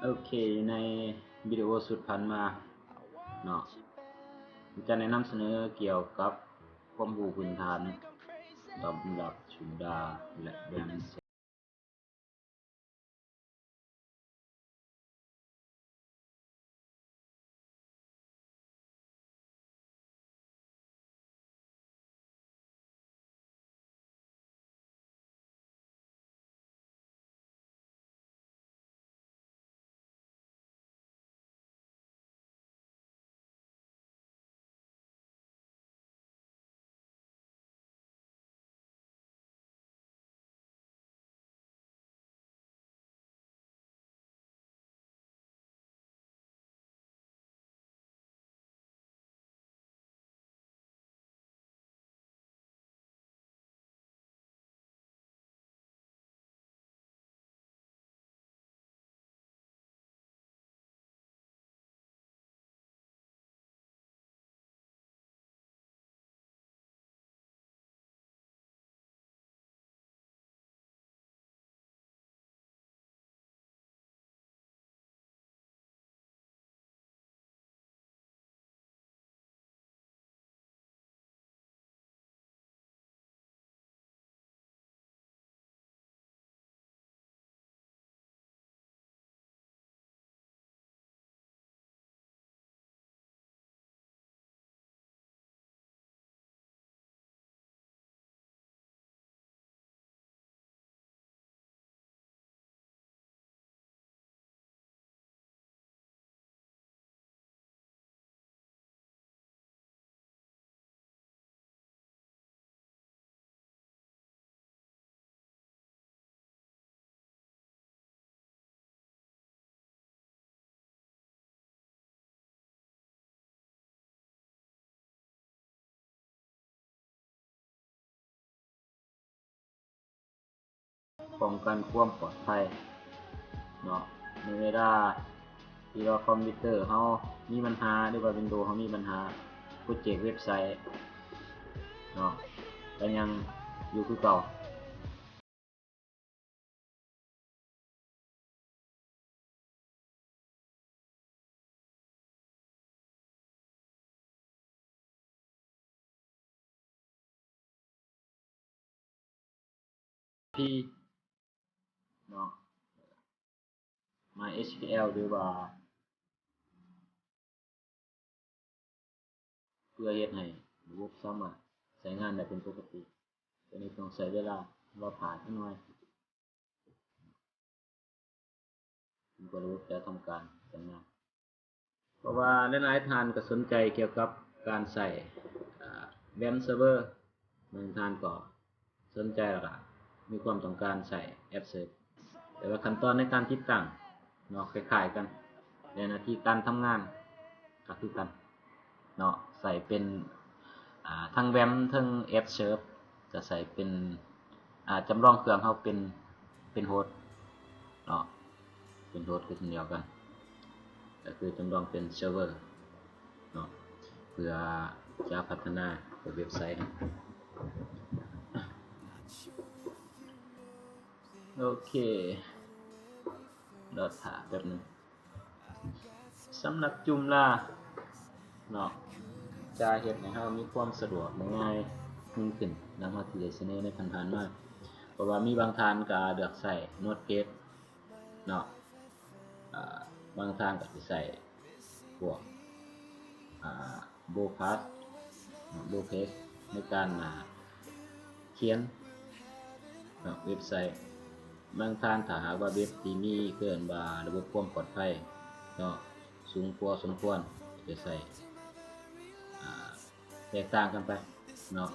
ໂອເຄ ໃນວິດີໂອຊຸດຜ່ານມາເນາະ ຈະແນະນຳສະເໜີກ່ຽວກັບຄວາມຮູ້ພື້ນຖານສຳລັບ Joomla ແລະ Vamp ປ້ອງກັນຄວາມປອດໄພເນາະ ໃນເວລາທີ່ວ່າຄອມພິວເຕີເຮົາມີບັນຫາ ຫຼືວ່າວິນໂດເຮົາມີບັນຫາ ໂປຣເຈັກເວັບໄຊເນາະ ກໍຍັງຢູ່ຄືເກົ່າ. ພີເນາະ ມາເອັດຊ໌ພີແອວ ຫຼືວ່າ ເພື່ອເຮັດໃຫ້ລະບົບສາມາດໃຊ້ງານໄດ້ເປັນປົກກະຕິ. ຕົວນີ້ຕ້ອງໃຊ້ເວລາລໍຖ້າຈັກໜ່ອຍ ກວ່າລະບົບຈະທຳການໃຊ້ງານ. ເພາະວ່າຫຼາຍໆທ່ານກໍສົນໃຈກ່ຽວກັບການໃຊ້ ອາ Vamp Server ບາງທ່ານກໍສົນໃຈ ແລ້ວກໍມີຄວາມຕ້ອງການໃຊ້ແອັບເສີບ ແຕ່ວ່າຂັ້ນຕອນໃນການຕິດຕັ້ງເນາະ ຄ້າຍໆກັນ ແລະ ໜ້າທີ່ການທຳງານກໍຄືກັນເນາະ ໃຊ້ເປັນ ອາ ທັງ Vamp ທັງແອັບເສີບ ກໍໃຊ້ເປັນ ອາ ຈຳລອງເຄື່ອງເຮົາເປັນ ເປັນໂຮສເນາະ ເປັນໂຮສຄືເຊັ່ນດຽວກັນ ກໍຄືຈຳລອງເປັນເຊີເວີເນາະ ເພື່ອຈະພັດທະນາເວັບໄຊ. ໂອເຄ ລໍຖ້າແປັບໜຶ່ງ. ສຳລັບ Joomla ເນາະ ຈະເຮັດໃຫ້ເຮົາມີຄວາມສະດວກ ແລະ ງ່າຍຂຶ້ນ ດັ່ງເຮົາທີ່ໄດ້ສະເໜີໃນຜ່ານໆມາ ເພາະວ່າມີບາງທ່ານກໍເລືອກໃຊ້ Notepad ເນາະ ອາ ບາງທ່ານກໍຊິໃຊ້ພວກ ອາ Blueprint ເນາະ Blueprint ໃນການ ອາ ຂຽນເນາະ ເວັບໄຊ. ບາງທ່ານ ຖ້າຫາກວ່າເວັບທີ່ມີ ເອີ້ນວ່າລະບົບຄວາມປອດໄພເນາະ ສູງພໍສົມຄວນ ຈະໃຊ້ ອາ ແຕກຕ່າງກັນໄປເນາະ.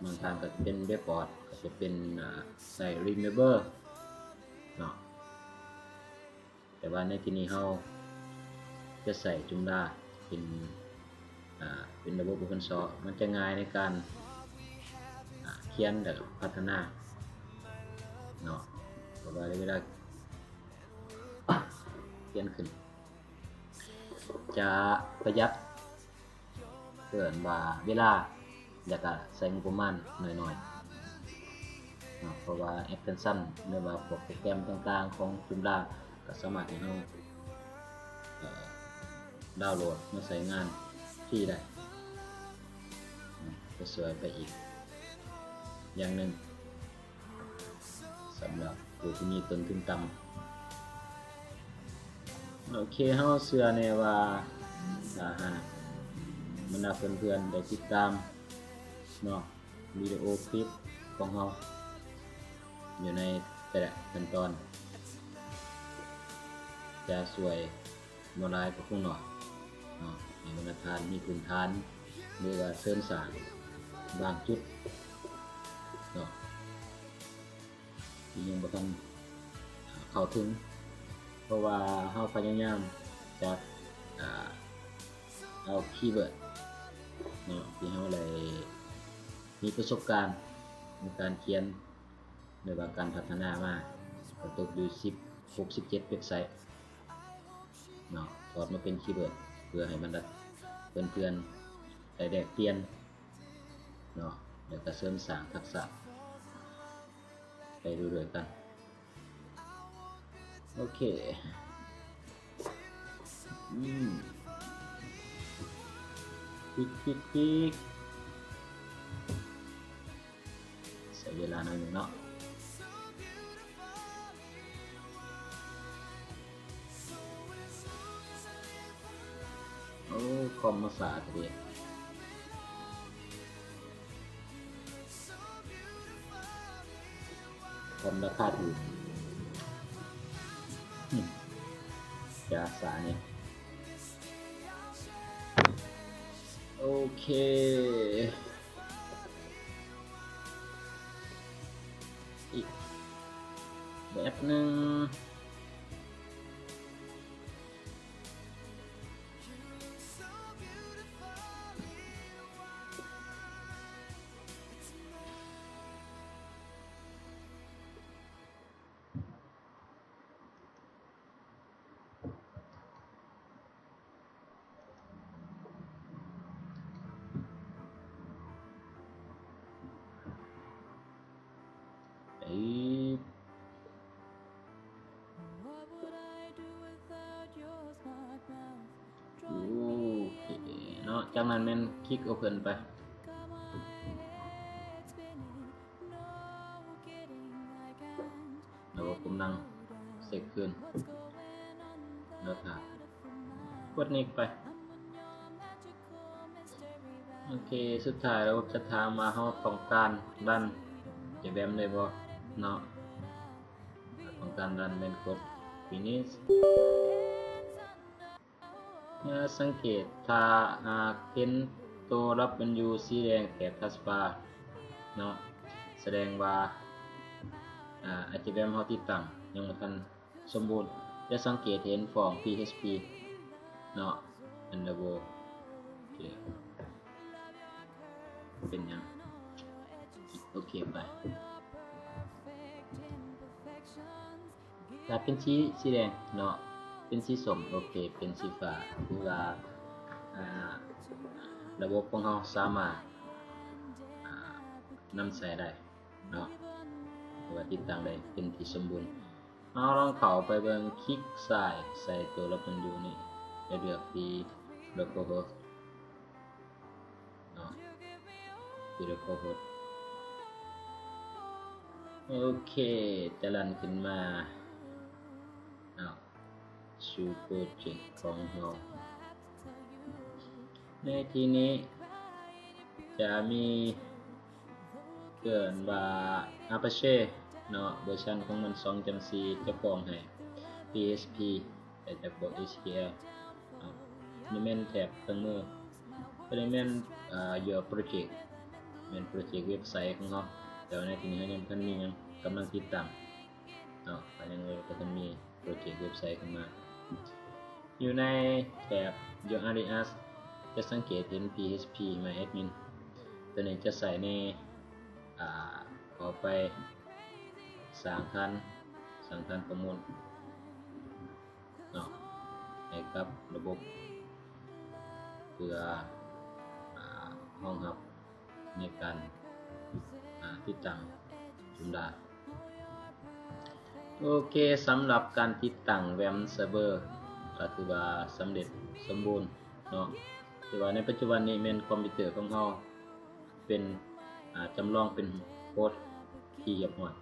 ບາງທ່ານກໍຈະເປັນເວັບບອດ ກໍຈະເປັນ ອາ ໃຊ້ Reaper ເນາະ. ແຕ່ວ່າໃນທີ່ນີ້ເຮົາຈະໃຊ້ Joomla ເປັນ ອາ ເປັນລະບົບ Open Source ມັນຈະງ່າຍໃນການ ອາ ຂຽນ ແລະ ພັດທະນາເນາະ ເພາະວ່າເວລາຂຽນຂຶ້ນຈະປະຢັດ ເອີ້ນວ່າເວລາ ແລ້ວກະໃຊ້ງົບປະມານໜ້ອຍໆເນາະ ເພາະວ່າ extension ຫຼືວ່າພວກໂປຣແກຣມຕ່າງໆຂອງ Joomla ກໍສາມາດໃຫ້ເຮົາ ດາວໂຫຼດມາໃຊ້ງານຟຣີໄດ້ ອາ ກໍຊ່ວຍໄປອີກຢ່າງໜຶ່ງ ສຳລັບຜູ້ທີ່ມີຕົ້ນທຶນຕ່ຳ. ໂອເຄ ເຮົາເຊື່ອແນ່ວ່າ ຖ້າຫາກບັນດາເພື່ອນໆໄດ້ຕິດຕາມເນາະ ວິດີໂອຄລິບຂອງເຮົາຢູ່ໃນແຕ່ລະຂັ້ນຕອນ ຈະຊ່ວຍບໍ່ຫຼາຍກໍຄົງໜ້ອຍເນາະ ໃຫ້ບັນດາທ່ານມີພື້ນຖານ ຫຼືວ່າເສີມສ້າງບາງຈຸດເນາະ ທີ່ຍັງບໍ່ທັນເຂົ້າເຖິງ ເພາະວ່າເຮົາພະຍາຍາມຈະ ອາ ເອົາຄີເວີດເນາະ ທີ່ເຮົາໄດ້ມີປະສົບການໃນການຂຽນ ຫຼືວ່າການພັດທະນາມາ ກໍຕົກຢູ່ສິບ ຫົກ ສິບເຈັດເວັບໄຊເນາະ ຖອດມາເປັນຄີເວີດ ເພື່ອໃຫ້ບັນດາເພື່ອນໆໄດ້ແລກປ່ຽນເນາະ ແລ້ວກໍເສີມສ້າງທັກສະໄປດ້ວຍໆກັນ. ໂອເຄ ອືມ ປິດໆໆ ໃຊ້ເວລາໜ້ອຍໜຶ່ງເນາະ. ໂອ້ ຄອມມາສາແທ້ເດ. ຄອມລາຄາຖືກ ອືມ ຈາກສານີ້ ໂອເຄ ອີກແບບໜຶ່ງ. ໂອເຄເນາະ ຈາກນັ້ນແມ່ນຄລິກໂອເພິນໄປ ແລ້ວກໍກົມນັ່ງເຊັກຄືນ ແລ້ວຖ້າ ກົດເນັກໄປ. ໂອເຄ ສຸດທ້າຍລະບົບຈະຖາມວ່າເຮົາຕ້ອງການຣັນ ຈະແບມໄດ້ບໍ່ເນາະ ຖ້າຕ້ອງການຣັນແມ່ນກົດຟີນິດ. ເມື່ອສັງເກດ ຖ້າຫາກເຫັນໂຕດັບເບິນຢູຊີແດງແຖບທາສບາເນາະ ສະແດງວ່າ ອາ ແອັດເຈັດແວມເຮົາຕິດຕັ້ງຍັງບໍ່ທັນສົມບູນ. ຈະສັງເກດເຫັນຟອງພີເອັດຊີພີເນາະ ອັນເດີໂບ ໂອເຄ ເປັນຫຍັງ ໂອເຄໄປ. ຖ້າເປັນສີ ສີແດງເນາະ ເປັນສີສົ້ມ ໂອເຄ ເປັນສີຟ້າ ຖືວ່າ ອາ ລະບົບຂອງເຮົາສາມາດ ອາ ນຳໃຊ້ໄດ້ເນາະ ຫຼືວ່າຕິດຕັ້ງໄດ້ເປັນທີ່ສົມບູນ. ເຮົາລອງເຂົ້າໄປເບິ່ງ ຄລິກຊ້າຍໃສ່ໂຕລັບເບິນຢູນີ້ ແລ້ວເລືອກທີ່ ໂລຄໍໂຮສ ເນາະ ວິດີໂອໂຄດ ໂອເຄ ຈະລັນຂຶ້ນມາເນາະ ສູ່ໂປຣເຈັກຂອງເຮົາ. ໃນທີ່ນີ້ຈະມີ ເອີ້ນວ່າ ອາປາເຊ ເນາະ ເວີຊັນຂອງມັນ ສອງຈຸດສີ່ ຈະຟ້ອງໃຫ້ ພີເອັດຊີພີ ແລະ ຈະບວກ ເອັດສະຄິວແອລ ເນາະ ນີ້ແມ່ນແຖບເຄື່ອງມື ຕົວນີ້ແມ່ນ ເອີ Your Project ແມ່ນໂປຣເຈັກເວັບໄຊຂອງເຮົາ ແຕ່ວ່າໃນທີ່ນີ້ເຮົາຍັງບໍ່ທັນມີຫຍັງ ກຳລັງຕິດຕັ້ງເນາະ ກໍຍັງບໍ່ທັນມີໂປຣເຈັກເວັບໄຊຂຶ້ນມາ. ຢູ່ໃນແຖບ Your Alias ຈະສັງເກດເຫັນ ພີເອັດຊີພີ MyAdmin ຕົວນີ້ຈະໃຊ້ໃນ ອາ ເຂົ້າໄປສ້າງຖານ ສ້າງຖານຂໍ້ມູນເນາະ ໃຫ້ກັບລະບົບ ເພື່ອ ອາ ຮອງຮັບໃນການ ອາ ຕິດຕັ້ງຈຸມດາ. ໂອເຄ ສຳລັບການຕິດຕັ້ງແວມເຊີເວີ ກໍຖືວ່າສຳເລັດສົມບູນເນາະ. ແຕ່ວ່າໃນປັດຈຸບັນນີ້ແມ່ນຄອມພິວເຕີຂອງເຮົາເປັນ ອາ ຈຳລອງເປັນໂຮສທີ່ຮຽບຮ້ອຍ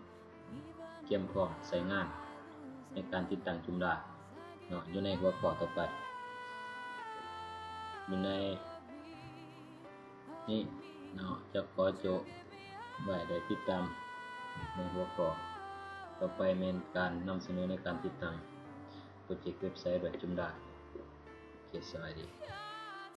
ກຽມພ້ອມໃຊ້ງານໃນການຕິດຕັ້ງຈຸມລາເນາະ ຢູ່ໃນຫົວຂໍ້ຕໍ່ໄປ. ຢູ່ໃນນີ້ເນາະ ຈະຂໍໂຈະໄວ້ ໄດ້ຕິດຕາມໃນຫົວຂໍ້ຕໍ່ໄປ ແມ່ນການນຳສະເໜີໃນການຕິດຕັ້ງໂປຣເຈັກເວັບໄຊດ້ວຍຈຸມລາ. ໂອເຄ ສະບາຍດີ.